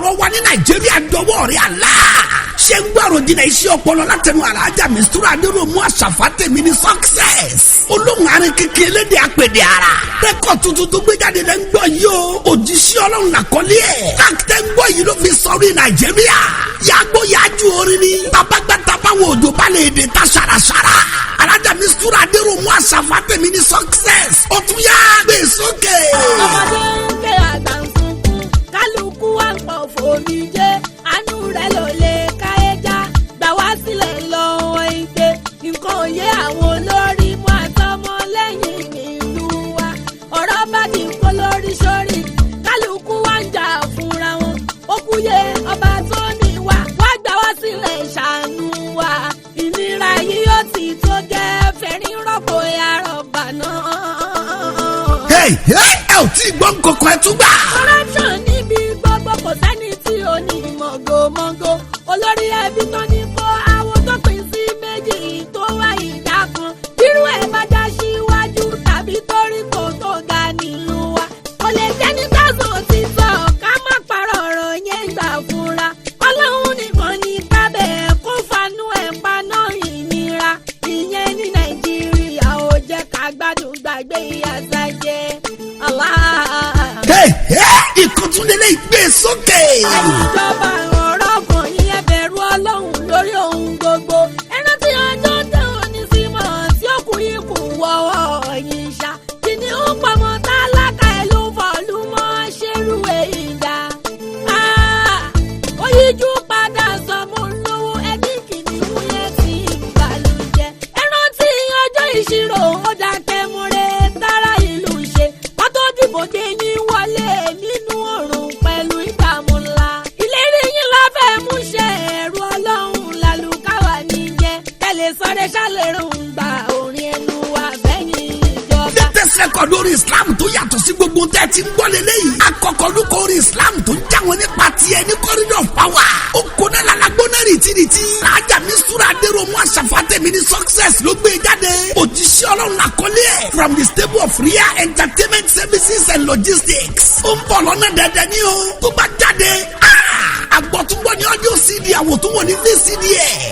Ọ̀rọ̀ wa ní Nàìjíríà dọwọ́ rẹ̀ àlá. Ṣé ń gbọ́rọ̀ jìnnà iṣẹ́ ọpọlọ látẹnu Alhaja Mistura Adéròmù Àṣàfà tèmi ní Success. Olóhùn arin kékeré lédè apèdè ara. Record tuntun tó gbé jáde lẹ́ ń gbọ́ yìí o. Òjíṣẹ́ Ọlọ́run làkọ́lé ẹ̀. Káàkiri ń gbọ́ yìí ló fi sọrí Nàìjíríà. Yàgbó yájú orin ni. Tabagbata báwo òjò bá lè dé ta ṣàràṣàrà. Alhaja Mistura Adéròmù Àṣàfà tèmi ní Success. Ó tún yá gbé sókè. Ọmọdé ń ké, àgbà ń sunkún, kálukú wà ń pọ̀ fòmí jẹ́. Àánú rẹ̀ ló lè ká ẹja gbà wá sílẹ̀ lọ́wọ́ ìgbé nǹkan òye àwọn olórí mú àtọmọ lẹ́yìn nílùú wa. Ọ̀rọ̀ bá di kó lórí sórí, kálukú wá ń jà fúnra wọn. Ó kúyè ọba tó ní wa wá gbà wá sílẹ̀, ṣàánú wa. Ìnira yìí ó ti tó gẹ́, fẹ̀rín rọ́pò yàrá náà. Hey, hey, ẹ ò tí ì gbọ́ nǹkankan, ẹ tún gbà. Corruption níbi gbogbo, kò sẹ́ni tí ò ní mọ̀gòmọ́gò. Olórí ẹbí tó ní kó àwọn tó pín sí méjì tó wá ìdá kan, bírú ẹ̀ bá já síwájú tàbí torí kò tó ga nílùú wa, kò lè jẹ́ ní tásán ti sọ. Ká má parọ́, ọ̀rọ̀ yẹn gbà fúnra. Ọlọ́run nìkan ní kábẹ́ kó fanú ẹ̀ paná ìnira ìyẹn ní Nàìjíríà. Ó jẹ́ ká gbádùn gbàgbé ìyà sájẹ́ Allah. Hey, hey, ìkọ̀túnlélẹ̀ ìgbé sókè. Ìjọba, ọ̀rọ̀ kan yín, ẹ bẹ̀rù Ọlọ́run lórí ohun gbogbo. Ẹ rántí ọjọ́ tẹ ò ní sí mọ́ tí ó kù ikú wọ́wọ́ yín ṣá. Kìnìún pamọ́ tálákà ẹ̀ ló fọ̀lú mọ́ ṣerú èyí dá. Ó yíjú padà sọmọ lówó ẹbí, kìnìún yẹn ti ń balùjẹ. Ẹ rántí ọjọ́ ìṣirò, ó dákẹ́ múre tára ìlú ṣe. Wọ́n tó dìbò dé yín wọlé nínú òrùn pẹ̀lú ìdààmú ńlá. Ìlérí yín la fẹ́ mú ṣe, ẹ̀rù Ọlọ́run làlùkáwà níjẹ́. Kẹ́lẹ́ sọ́dẹ̀ ṣàlérò ń gba orin ẹnu wa fẹ́yìn ìjọba. Latest record orin Islam tó yàtọ̀ sí gbogbo tẹ́ ti ń gbọ́ lélẹ́yìí. Akọkọlùkọ orin Islam tó ń já wọn nípa tiẹ̀ ní Corridor of Power. Ó kóná lalagbóná rìtìrìtì. Alhaja Mistura Adéròmù Àṣàfà tèmi ní Success ló gbé jáde. Òjíṣẹ́ Ọlọ́run làkọ́lé ẹ̀. From the stable of Ria Entertainment Services and Logistics. Ó ń bọ̀ lọ́nà dẹ̀dẹ̀ ní o. Tó bá jáde, àgbọ̀túngbọ̀ ní audio CD, àwòtúnwò ní VCD ẹ̀.